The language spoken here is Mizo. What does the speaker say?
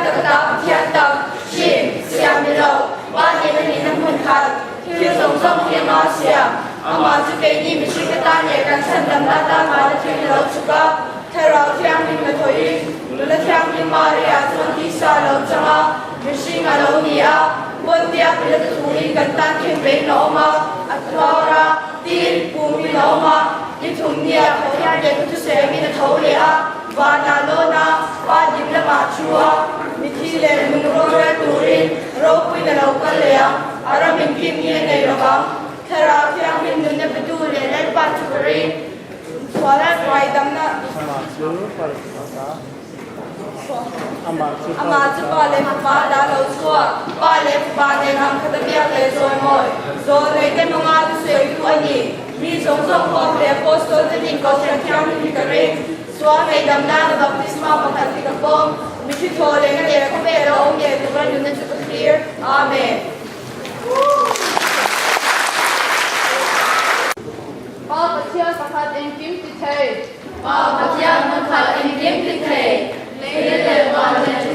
tak ata Pathian tak, hrim, siam ni lo, Pa nen a nihna hmun khat, thil zawng zawng hi ama a siam. Amah chu keini mihringte tan leh kan chhandamna atan mahna thil ni lo chhuk a, Thlarau Thianghlim la thawhin nula thianghlim Maria chuan tisa a lo chang a, mihring a lo ni a, Pontia Pilata thuin kan tan khen vein a awm a, a tuar a, tin, pumin a awm a, ni thumnia Pathian lehkha chu sermin a tho leh a, vanah lawn a, Pa dik lamah a thu a, mithi leh nung rorel turin ropuiin a lo kal leh ang, a ram inkim hi a nei lo vang. Thlarau Thianghlim nunna petu leh Lalpa chu ka ring. Amah chu pa leh fapa a dah lo chhuak. Pa leh fapa nen ang khat a biak leh zawi mawi. Zawl nei te hmanga thusawitu a ni. Mi zawng zawng huap leh Apostol te nin Kohhran Thianghlim hi ka ring. Sual ngaihdam nana baptisma pakhat hi ka pawm. Mithi thaw lehna leh khawvel a awm leh tura nunna chu ka thlir. Amen. Pa Pathian pakhat engkim ti thei. Pa Pathian pakhat engkim ti thei. Lei leh van leh.